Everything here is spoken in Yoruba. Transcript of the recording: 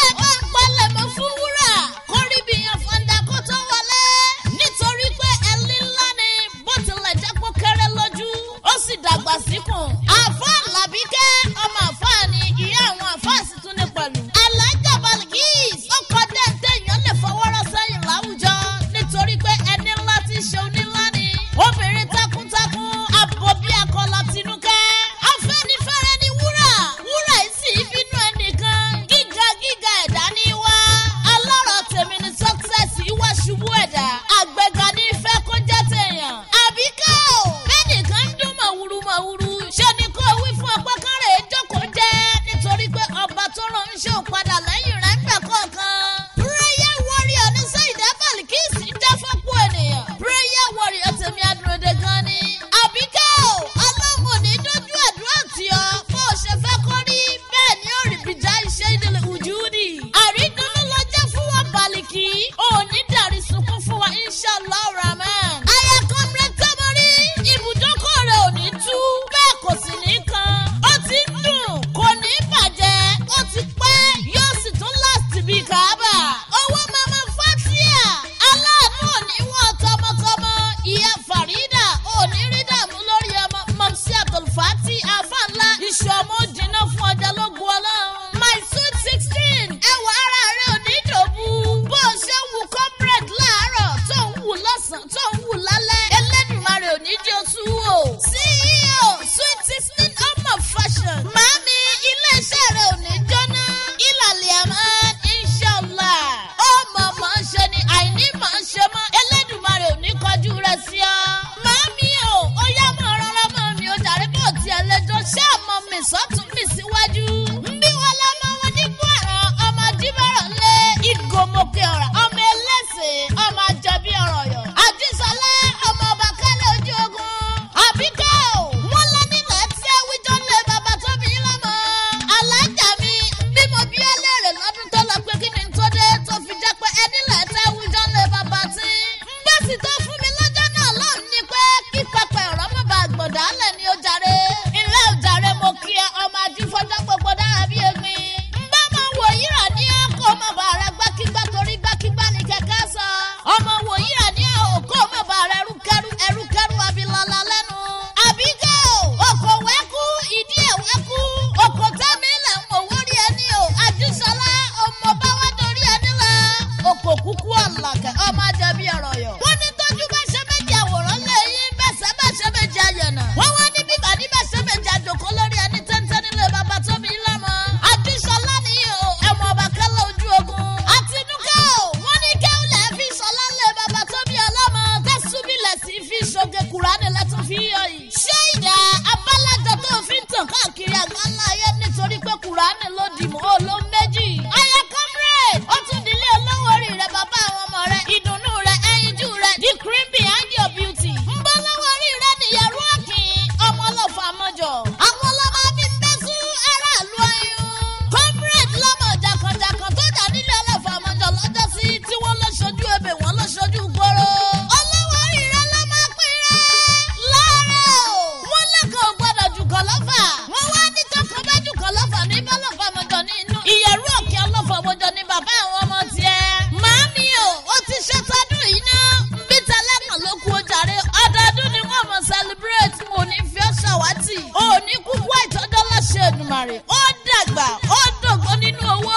yẹ bá ń palẹ̀ mọ́ fún wúrà kórí bí yan fanda kó tó wọlé. Nítorí pé ẹni ńlá ni bó tilẹ̀ jẹ́ kó kéré lójú ó sì dàgbà síkùn. Àfáà Làbíkẹ́ ọmọ àfáà ni ìyá àwọn àfáà sì tún ní pẹ̀lú. Alájà Balkis ó kọjá téèyàn lè fọwọ́rọ́ sẹ́yìn láwùjọ nítorí pé ẹni ńlá ti ṣe onílá ni. Obìnrin takuntakun àbòbí akọlà tinúkẹ́. Afẹ́nifẹ́re ni wúrà wúrà yìí sì bínú ẹnìkan gíga gíga ẹ̀dá ní wá. Alọ́rọ̀ tèmi ni success ìwà ṣubú ẹ̀dá àgbẹ̀gà ní ìfẹ́ kó jẹ́ tèèyàn. Àbíkẹ́ o bẹ́nìkan ń dún màwúrú màwúrú ṣé ni kó wí fún ọpẹ́ kan rè é jókòó jẹ́ nítorí pé ọba tó rán ń ṣe òpadà lẹ́yìn rẹ̀ ń gbà kọ̀ọ̀kan. Prayer warrior ní Sayida Balkis ń jẹ́ fọ́pọ̀ ènìyàn. Prayer warrior tèmi adúróde gan ni. Àbíkẹ́ o ọlọ́run ò ní dójú àdúrà tì ọ́ bó o ṣe fẹ́ kó rí bẹ́ẹ̀ ni ó rí bìjà iṣẹ́ ìdílé ùjúdì. Àrídùnnú ló jẹ́ fún wa Bàlìkì ò ní dàrí sunkún fún wa inshallah rahman. Aya Comrade Tamari ibùdókọ̀ rẹ̀ ò ní tú bẹ́ẹ̀ kò sì ní kan. Ó ti ń dùn kò ní bàjẹ́ ó ti pẹ́ yóò sì tún last bí kàábà. Owó mama Fatia aláàánú òní wọn tọmọtọmọ ìyá Farida òní rí dààmú lórí ọmọ Mọ̀mísí Abdulfati afa ńlá iṣu ọmọ jiná fún ọjà lógun ọlọ́run. My sweet 16 ẹwà ara rẹ ò ní dòbu. Bó o ṣe ń wù comrade láàárọ̀ tó ń wù lọ́sàn-án tó ń wù lálẹ́ Ẹlẹ́dùmarè ò ní jẹ́ oṣù wò. CEO sweet 16 home of fashion. Màámi ilé-iṣẹ́ rẹ ò ní jóná. Ìlàlẹ̀ àmọ́ inshallah. Ó mọ̀ mọ̀ ń ṣe ni àìní mọ̀ ń ṣe mọ́ Ẹlẹ́dùmarè ò ní kọjú rẹ̀ sí ọ. Màámi o, ó yá mọ̀ rárá mọ́ mi ò jàre bó tiẹ̀ lẹ́jọ́ ṣé àmọ́ mi sọ́tún mi síwájú. Ń bí wọn lọ́mọ wọn ní Kwara ọmọ Jíbọ̀rọ̀ lé ìgòmòkè ọ̀rà ọmọ ẹlẹ́sìn ọmọ àjẹbí ọ̀rọ̀ yọ̀. Àjísọlá ọmọ ọba kálẹ̀ ojú ogun. Àbíkẹ́ o, wọ́n lọ nílẹ̀ tí àwùjọ lé bàbá tó bí lọ́mọ. Alájà mi bí mo bí ẹlẹ́rìí lọ́dún tó lọ pé kí ni tó dé tó fi jẹ́ pé ẹni lẹ̀ tí àwùjọ lé bàbá tí. Ń bá sì tó fún mi lọ́jọ́ náà lọ́run ni pé kí pẹpẹ ọ̀rọ̀ mọ̀ bá gbọ̀dá lẹ̀ ni ó jàre. Ilé òjàre mo kí ẹ ọmọ ajífọ́jọ́ gbogbo dára bí egbin. Ń bá máa wò yíra ní ọkọ̀ ọmọ bá rẹ gbákígbá torí gbákígbá ni kẹ̀kẹ́ sọ. Ọmọ wò yíra ní òkú ọmọ bá rẹ ẹrúkẹrú ẹrúkẹrú abilala lẹ́nu. Àbíkẹ́ o, ọkọ̀ wẹ́kú, ìdí ẹ̀ wẹ́kú, ọkọ̀ tẹ́mi lẹ̀ ń owó rí ẹni o. Àjíṣọlá ọmọ bá wá dorí ẹni la. Òkò kúkú àlàkẹ́ ọmọ ajẹbí ọ̀rọ̀ yọ̀. Wọ́n ní tọ́jú bá ṣe méjì àwòrán lé yín bẹ́sẹ̀ bá ṣe méjì ayẹ̀nà. Wọ́n wá ní bíbá ní bá ṣe méjì àjòkó lórí ẹni tẹ́ńtẹ́ nílé bàbá tó bí lọ́mọ. Àjíṣọlá ni o, ẹ̀mọ ọba kẹ́lẹ́ ojú ogun. Àtinúkẹ́ o, wọ́n ní kẹ́hìnlẹ̀ fi ṣọlá lé bàbá tó bí ọlọ́mọ. Tẹ́súbílẹ̀ sí fi ṣoge Kùránì lẹ́tún fi yọ yìí. Ṣé ìdá abálájọ tó fi ń tàn káàkiri àgbáńlá ayé nítorí pé Kùránì ló dìmọ́ olóhùn méjì. Aya Comrade, ó tún dilé olówó orí rẹ̀ bàbá àwọn ọmọ rẹ̀, ìdùnnú rẹ̀, ẹyinjú rẹ̀, the cream behind your beauty. Ń bọ́ lọ́wọ́ orí rẹ̀ níyàrá òkìn, ọmọ ọlọ́fà mọ́jọ. Àwọn ọlọ́mọ bí ń bẹ́ sí aráàlú ayún. Comrade lọ́mọ jàkànjàkàn tó dà nílé ọlọ́fà mọ́jọ lọ́jọ́ sí tí wọ́n lọ ṣojú ebè wọ́n lọ ṣojú gbòòrò. Olówó orí rẹ̀ ló máa pín rẹ̀. Láàárọ̀ o, wọ́n lẹ́kọ̀ọ́ gbọ́dọ̀ jù kọ́ lọ́fà. Wọ́n wá ní tọkọ bá jù kọ́ lọ́fà ní bọ́lọ́fà mọ́jọ ní inú. Ìyẹ̀rú òkè ọlọ́fà mọ́jọ ní bàbá àwọn ọmọ tiẹ̀. Màámi o, ó ti ṣe tọdún yìí ná. Bí tẹlẹ́kàn ló kú ó jàre. Ọdọọdún ni wọ́n mọ̀ celebrate. Mo ní fi ọ́ ṣàwátì. O ní kúkú àìtọ́jọ́ láṣẹ Èdùmàrè. Ó dàgbà, ó dògbó nínú owó.